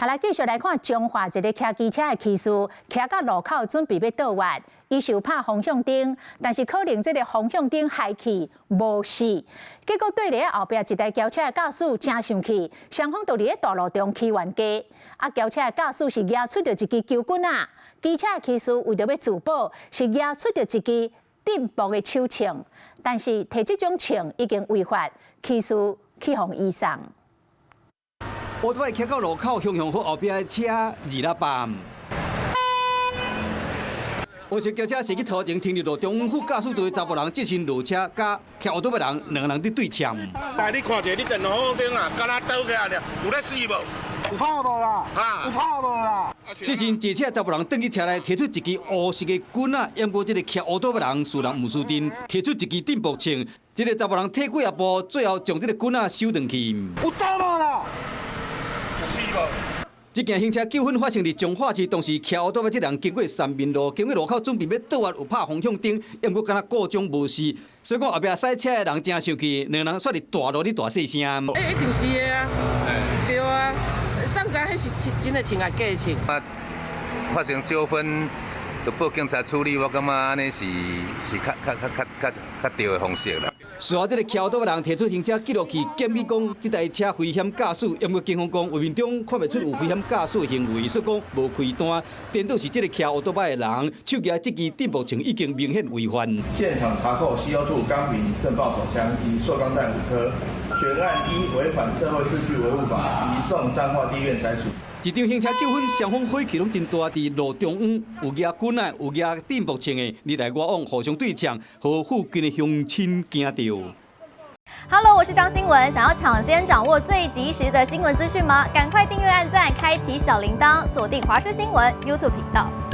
好來，繼續來看彰化一个騎機車的騎士，騎到路口準備欲倒彎，伊想拍方向燈，但是可能這个方向燈害去無死，結果對佇後壁一台轎車的駕駛誠生氣，雙方就佇咧大路中起冤家。啊，轎車的駕駛是舉出著一支球棍仔，機車的騎士為著欲自保，是舉出著一支鎮暴的手槍，但是提這種槍已經違法，騎士去予移送。歐多擺騎到路口，雄雄予後壁的車按喇叭。烏色轎車駛去頭前，停佇路中央，副駕駛座的查埔人這時落車，佮騎歐多擺人兩个人佇對嗆。來，你看者，你電方向燈啊，敢若倒起來爾，有咧死無？有拍無啦？有拍無啦？這時坐車查埔人轉去車內，提出一支烏色的棍仔，毋過這个騎歐多擺人輸人毋輸陣，提出一支鎮暴槍。這个查埔人退幾仔步，最後將這个棍仔收轉去。有打無啦？這件行車糾紛發生佇彰化市，當時騎歐多擺這人經過三民路，經過路口準備欲倒彎，有拍方向燈，毋過敢若故障無視，所以講後壁駛車的人誠生氣，兩人煞佇大路裡大細聲。欸，一定是的啊，對啊，上家彼是真的穿愛假穿。啊，發生糾紛，就報警察處理，我感覺按呢是是較較較較較較對的方式啦。事後，這个騎歐多擺人提出行車記錄器檢舉講，這台車危險駕駛，毋過警方講畫面中看袂出有危險駕駛行為，所以講無開單。顛倒是這个騎歐多擺的人，手舉這支鎮暴槍已經明顯違法。現場查扣 CO2 鋼瓶震爆手槍及塑鋼彈5顆，全案依違反社會秩序維護法移送彰化地院裁處。一場行車糾紛，雙方火氣攏真大，佇路中央有舉棍仔，有舉鎮暴槍的，你來我往，互相對嗆，予附近的鄉親驚著。 Hello，我是張新聞，想要搶先掌握最及時的新聞資訊嗎？趕快訂閱、按讚、開啟小鈴鐺，鎖定華視新聞 YouTube 頻道。